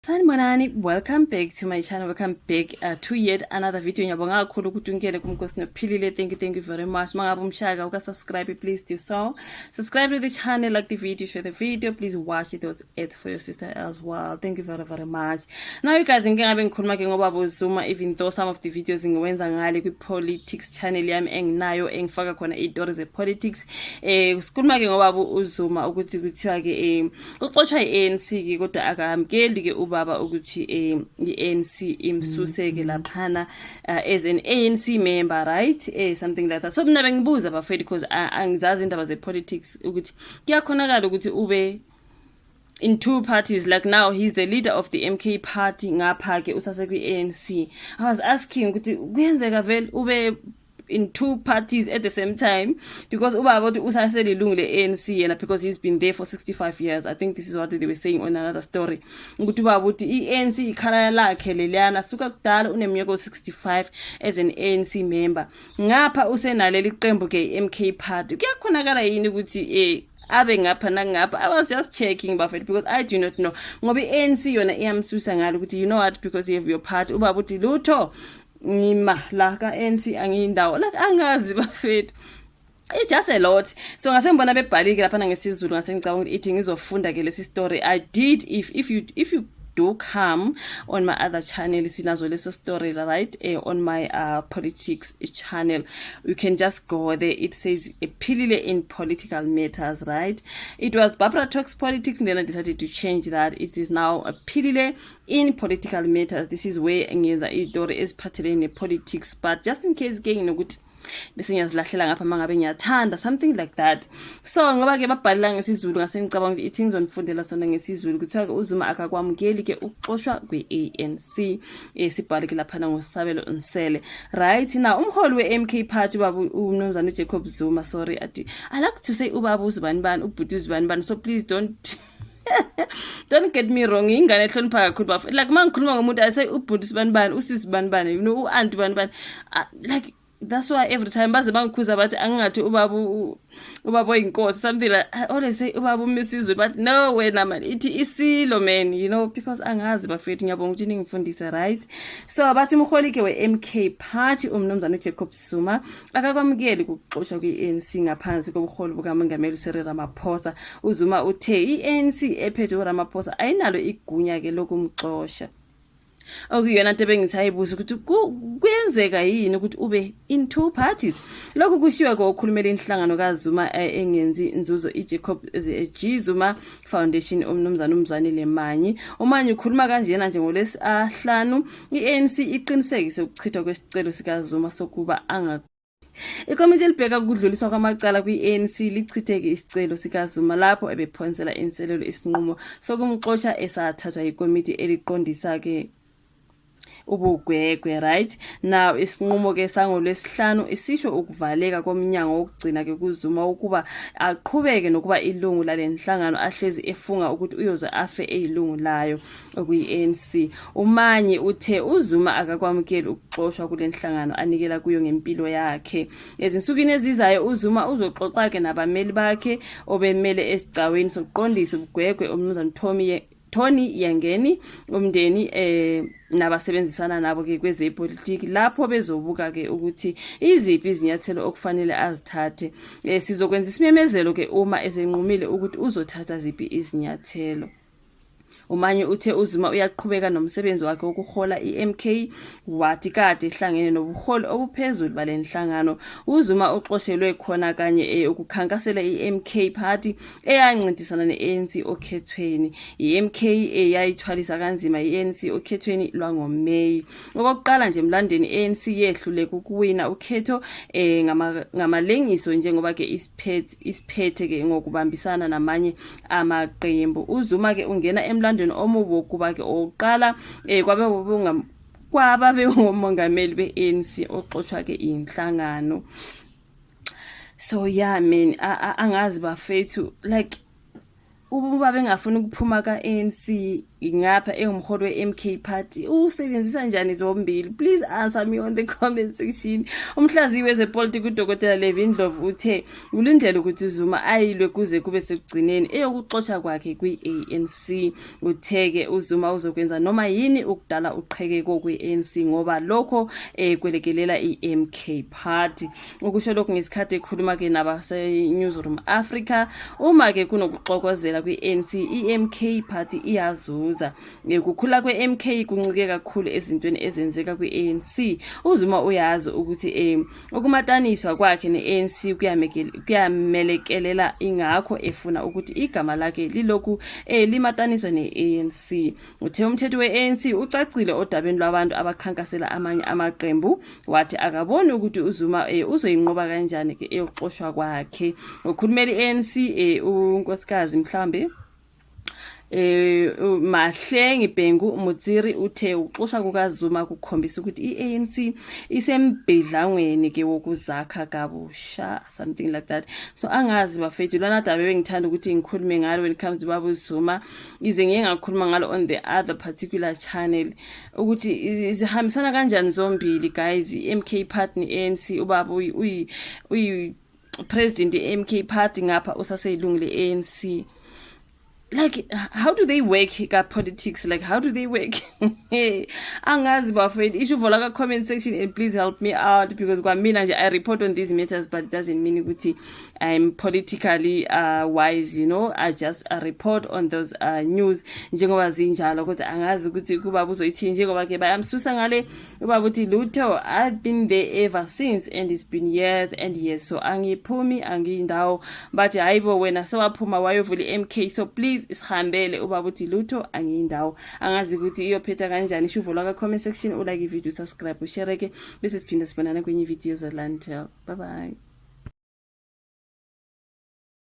Sanibonani, welcome back to my channel. Welcome back to yet another video. Ngiyabonga kakhulu ukuthi ungene kuMkhosi Nophilile. Thank you, thank you very much. Mangabe umshaka uka subscribe, please do so. Subscribe to the channel, like the video, share the video. Please watch those ads for your sister as well. Thank you very, very much. Now you guys, ngike ngabe ngikhuluma ke ngobaba uZuma, even though some of the videos ngiwenza ngale kwi politics channel yami enginayo, engifaka khona izitori ze politics. Sikhuluma ke ngobaba uZuma ukuthi kuthiwa ke uxoshwa iANC ke, kodwa akamkeli ke ubaba ukuthi iANC imsuse ke laphana as an ANC member, right? Something like that. So mina bengibuza, bafethu, because angizazi indaba ze politics, ukuthi kuyakhonakala ukuthi ube in two parties? Like now he's the leader of the MK Party, ngapha ke usase kwi ANC. I was asking ukuthi kuyenzeka vele ube in two parties at the same time? Because ubaba uthi usaselilungu le-ANC yena because he's been there for 65 years. I think this is what they were saying on another story, ukuthi ubaba uthi i-ANC ikhala lakhe leliyana suka kudala, uneminyaka o-65 as an ANC member, ngapha usenaleli qembu ke, i-MK Party. Kuyakhonakala yini ukuthi abe ngapha nangapha? I was just checking, bafethu, because I do not know, ngoba i-ANC yona iyamsusa ngalo ukuthi, you know what, because you have your party. Ubaba uthi lutho, ngima la ka-ANC, angiyindawo. Like, angazi, bafethu, it's just a lot. So ngase ngibona bebhalike lapha ngesiZulu, ngase ngicabanga ukuthi ithi ngizofunda ke lesi story. I did. If you do come on my other channel, sinazo leso story, right? On my politics channel, you can just go there. It says Philile in Political Matters, right? It was Barbara Talks Politics and then I decided to change that. It is now Philile in Political Matters. This is where ngiyenza izitori eziphathelene ne-politics, but just in case ke nginokuthi bese ngiyazilahlela ngapha mangabe ngiyathanda, something like that. So ngoba ke babhalela ngesiZulu, ngase ngicabanga ukuthi ithi ngizonifundela sona ngesiZulu. Kuthiwa ke uZuma akakwamukeli ke ukuxoshwa kwe-ANC. Sibhale ke laphana ngoSabelo Nsele. Right now, umholi we-MK Party, ubaba umnumzane uJacob Zuma, sorry, ati I like to say ubaba uzibani bani, ubhuti uzibani bani, so please don't get me wrong. Ingane ehlonipha kakhulu, bafo. Like, uma ngikhuluma ngomuntu, I say ubhuti sibani bani, usisi bani bani, u-aunty bani bani. Like, that's why every time baze bangikhuza, bathi angingathi ubaba ubaba oyinkosi, something like. I always say ubaba uMisizwe, but no, wena man, ithi isilo man, because angazi, bafethu. Ngiyabonga ukuthi ningifundise, right? So bathi umholi ke we-MK Party, umnumzane uJacob Zuma, akakwamukeli ukuxoshwa kwi-ANC ngaphansi kobuholi bukaMongameli uCyril Ramaphosa. UZuma uthe i-ANC ephethe uRamaphosa ayinalo igunya ke lokumxosha, okuyiyona nto ebengisayibuza ukuthi kuyenzeka yini ukuthi ube in two parties. Lokhu kushiwo kokhulumela inhlangano kaZuma engenzi inzuzo, iJacob G Zuma Foundation, umnumzana uMzwanele Manyi. UManyi ukhuluma kanjena nje ngolwesihlanu iANC iqinisekise ukuchithwa kwesicelo sikaZuma sokuba anga. Ikomiti elibheka ukudluliswa kwamacala kwi-ANC lichitheke isicelo sikaZuma lapho ebephonsela inselelo isinqumo sokumxosha esathathwa yikomiti eliqondisa-ke ubugwegwe. Right now, isinqumo ke sangolwesihlanu isisho ukuvaleka komnyango wokugcina ke kuZuma ukuba aqhubeke nokuba ilungu lale nhlangano ahlezi efunga ukuthi uyoze afe eyilungu layo, okuyi-ANC. UManyi uthe uZuma akakwamukeli ukuxoshwa kule nhlangano anikela kuyo ngempilo yakhe. Ezinsukwini ezizayo uZuma uzoxoxa ke nabameli bakhe, obemele esigcawini sokuqondisa ubugwegwe, umnumzane Tony Yengeni, umndeni nabasebenzisana nabo ke kwezepolitiki, lapho bezobuka ke ukuthi iziphi izinyathelo okufanele azithathe. Sizokwenza isimemezelo ke uma esenqumile ukuthi uzothatha ziphi izinyathelo. UManyi uthe uZuma uyaqhubeka nomsebenzi wakhe wokuhola iMK, wathi kade ehlangene nobuholi obuphezulu bale nhlangano. UZuma uxoshelwe khona kanye ukukhankasela iMK Party eyancintisana neANC okhethweni. iMK eyayithwalisa kanzima iANC okhethweni lwangoMeyi. Okokuqala nje emlandweni iANC yehluleka ukuwina ukhetho ngamalengiso, njengoba ke isiphethe ke ngokubambisana namanye amaqembu. UZuma ke ungena emlandweni omubi wokuba ke oqala kwabe kwaba bengomongameli be-ANC oxoshwa ke inhlangano. So yeah man, angazi, bafethu, like Ubaba engafuni ukuphuma ka-ANC, ngapha engumholi we-MK Party, usebenzisa njani zombili? Please answer me on the comment section. Umhlaziyi wezepolitiki uDokotela Levy Ndlovu uthe ulindele ukuthi uZuma ayilwe kuze kube sekugcineni eyokuxoshwa kwakhe kwi-ANC. Uthe-ke uZuma uzokwenza noma yini ukudala uqhekeko kwi-ANC ngoba lokho kwelekelela i-MK Party. Ukusho lokhu ngesikhathi ekhuluma-ke nabase-Newsroom Africa. Uma-ke kunokuxokozela kwi-ANC, i-MK Party iyazuza. Kukhula kwe-MK kuncike kakhulu ezintweni ezenzeka kwi-ANC. UZuma uyazi ukuthi ukumataniswa kwakhe ne-ANC kuyamelekelela, ingakho efuna ukuthi igama lakhe lilokhu limataniswa ne-ANC. Uthe umthetho we-ANC ucacile odabeni lwabantu abakhankasela amanye amaqembu, wathi akaboni ukuthi uZuma uzoyinqoba kanjani ke eyokuxoshwa kwakhe. Ukhulumela i-ANC unkosikazi mhlambe Mahlengi Bhengu Motsiri uthe ukuxoshwa kukaZuma kukhombisa ukuthi iANC isembhidlangweni ke wokuzakha kabusha, something like that. So angazi bafethu, lona daba bengithanda ukuthi ngikhulume ngalo when it comes to baba uZuma, ize ngiye ngakhuluma ngalo on the other particular channel ukuthi zihambisana kanjani zombili, guys, i-MK Party ne-ANC. Ubaba uyi president ye-MK Party, ngapha usaseyilungu le-ANC. Like, how do they work ka politics? Like, how do they work? Angazi bafethu. Isho uvo ka comment section and please help me out, because kwamina nje I report on these matters, but it doesn't mean ukuthi I'm politically wise. I just report on those news njengoba zinjalo, kodwa angazi ukuthi kuba uzoyithini njengoba ke bayamsusa ngale. Ubaba uthi, "Lutho, I've been there ever since and it's been years and years, so angiphumi, angiyindawo." Bathi, "Hayibo, wena sewaphuma wayovula i-MK, so please isihambele." Ubaba uthi, "Lutho, angiyindawo." Angazi ukuthi iyophetha kanjani. Isho uvo ka comment section, ulike ivideo, subscribe, ushare ke, bese siphinde sibonana kwenye ivideo zolandela. Bye bye.